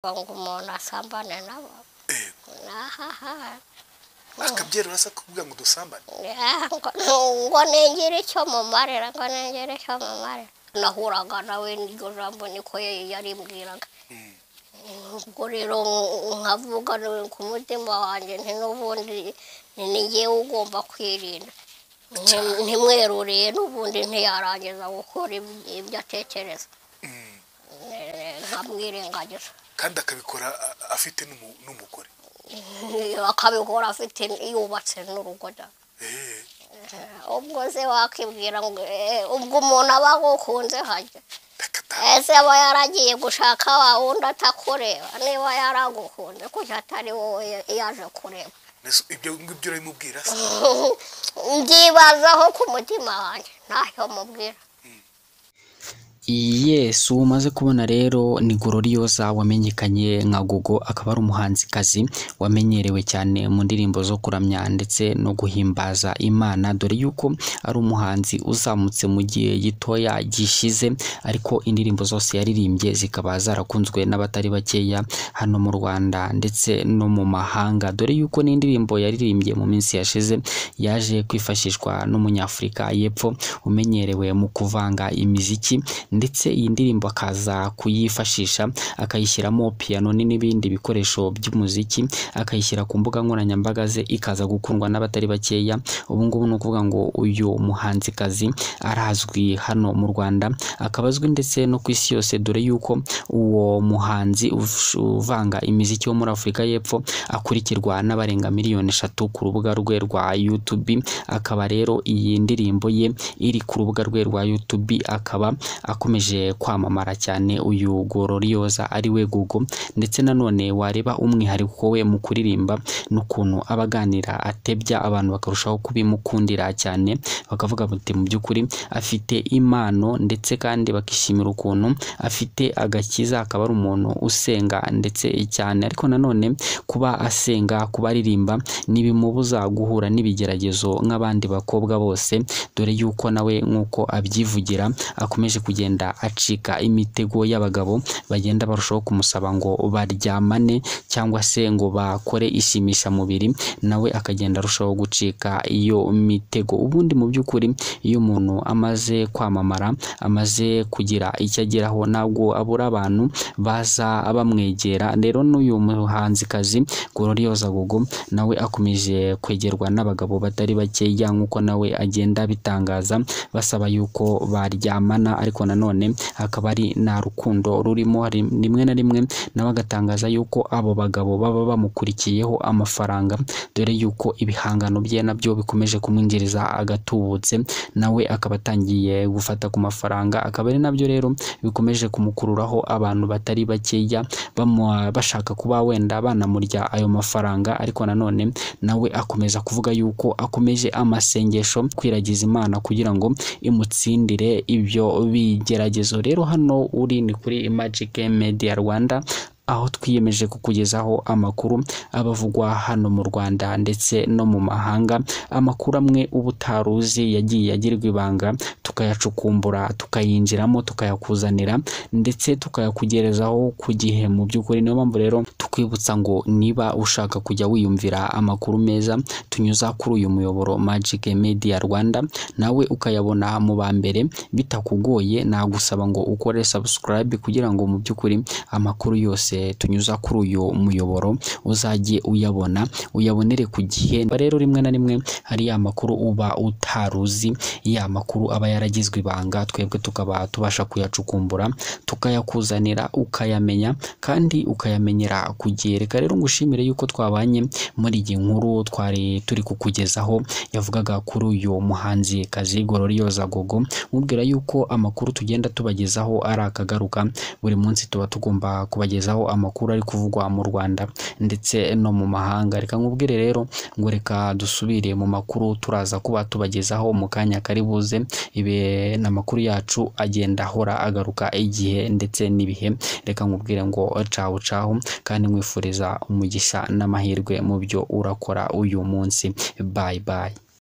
Ngo umuntu asambane nabo. Ahaha. Akabyerura se akakubwira ngo dusambane? Ngo ningire icyo mumarira, ngo ningire icyo mumarira. Nahuraga nawe n'iryo jambo niko yarimbwiraga. Ubwo rero nkavuga ku mutima wanjye nti n'ubundi ni njyewe ugomba kwirinda. Ntimweruriye n'ubundi ntiyarangiza gukora ibyo atekereza, nkamwirengagiza. Kandi akabikora afite n'umugore? Akabikora afite, yubatse n'urugo da. Ubwo se wakibwira ngo ubwo umuntu aba agukunze hajya ese aba yaragiye gushaka wa wundi atakureba? Niba yaragukunze, kuki atari wowe yaje kureba? Ibyo ngibyo urabimubwira se? Mbyibazaho ku mutima wanjye, ntacyo mubwira. Yes, umaze kubona rero ni Gloriosa wamenyekanye nka Gogo, akaba ari umuhanzikazi wamenyerewe cyane mu ndirimbo zo kuramya ndetse no guhimbaza Imana, dore yuko ari umuhanzi uzamutse mu gihe gitoya gishize, ariko indirimbo zose yaririmbye zikaba zarakunzwe n'abatari bakeya hano mu Rwanda ndetse no mu mahanga, dore yuko n'indirimbo yaririmbye mu minsi yashize yaje kwifashishwa n'umunyafurika y'Epfo umenyerewe mu kuvanga imiziki, ndetse iyi ndirimbo akaza kuyifashisha akayishyiramo piano n'ibindi bikoresho by'umuziki, akayishyira ku mbuga nkoranyambaga ze, ikaza gukundwa n'abatari bakeya. Ubu ngubu ni ukuvuga ngo uyu muhanzikazi arazwi hano mu Rwanda, akaba azwi ndetse no ku isi yose, dore yuko uwo muhanzi uvanga imiziki wo muri Afurika y'Epfo akurikirwa n'abarenga miliyoni 3 ku rubuga rwe rwa YouTube. Akaba rero iyi ndirimbo ye iri ku rubuga rwe rwa YouTube, akaba akomeje kwamamara cyane uyu Gloriosa ari we Gogo. Ndetse nanone wareba umwihariko we mu kuririmba n'ukuntu aba aganira atebya abantu, bakarushaho kubimukundira cyane, bakavuga bati mu by'ukuri afite impano, ndetse kandi bakishimira ukuntu afite agakiza, akaba ari umuntu usenga ndetse cyane. Ariko nanone kuba asenga, kuba aririmba, ntibimubuza guhura n'ibigeragezo nk'abandi bakobwa bose, dore yuko nawe nk'uko abyivugira akomeje kugenda acika imitego y'abagabo bagenda barushaho kumusaba ngo baryamane cyangwa se ngo bakore ishimishamubiri, nawe akagenda arushaho gucika iyo mitego. Ubundi mu by'ukuri iyo umuntu amaze kwamamara, amaze kugira icyo ageraho, ntabwo abura abantu baza bamwegera. Rero n'uyu muhanzikazi Gloriosa Gogo nawe akomeje kwegerwa n'abagabo batari bakeya, nk'uko nawe agenda abitangaza, basaba yuko baryamana, ariko nanone akaba ari nta rukundo rurimo. Rimwe na rimwe nawe agatangaza yuko abo bagabo baba bamukurikiyeho amafaranga, dore yuko ibihangano bye nabyo bikomeje kumwinjiriza agatubutse, nawe akaba atangiye gufata ku mafaranga, akaba ari nabyo rero bikomeje kumukururaho abantu batari bakeya bashaka kuba wenda banamurya ayo mafaranga. Ariko nanone nawe akomeza kuvuga yuko akomeje amasengesho kwiragiza Imana kugira ngo imutsindire ibyo bigeragezo. Rero hano uri ni kuri Magic Media Rwanda, aho twiyemeje kukugezaho amakuru abavugwa hano mu Rwanda ndetse no mu mahanga, amakuru amwe uba utaruzi yagiye agirwa ibanga, tukayacukumbura, tukayinjiramo, tukayakuzanira ndetse tukayakugerezaho ku gihe mu by'ukuri. Niyo mpamvu rero tukwibutsa ngo niba ushaka kujya wiyumvira amakuru meza tunyuza kuri uyu muyoboro Magic Media Rwanda, nawe ukayabona mu ba mbere bitakugoye, nagusaba ngo ukore subscribe kugira ngo mu by'ukuri amakuru yose tunyuza kuri uyu muyoboro uzajye uyabona, uyabonere ku gihe. Rero rimwe na rimwe hari ya makuru uba utaruzi, ya makuru aba yaragizwe ibanga, twebwe tukaba tubasha kuyacukumbura tukayakuzanira, ukayamenya kandi ukayamenyera ku gihe. Reka rero ngushimire yuko twabanye muri iyi nkuru twari turi kukugezaho yavugaga kuri uyu muhanzi kazi Gloriosa Gogo, mubwira yuko amakuru tugenda tubagezaho ari akagaruka. Buri munsi tuba tugomba kubagezaho amakuru ari kuvugwa mu Rwanda ndetse no mu mahanga. Reka nkubwire rero ngo reka dusubire mu makuru turaza kuba tubagezaho mu kanya kari buze. Ibe n'amakuru yacu agenda ahora agaruka igihe ndetse n'ibihe. Reka nkubwire ngo cawu cawu, kandi nkwifuriza umugisha n'amahirwe mu byo urakora uyu munsi. Bye bye.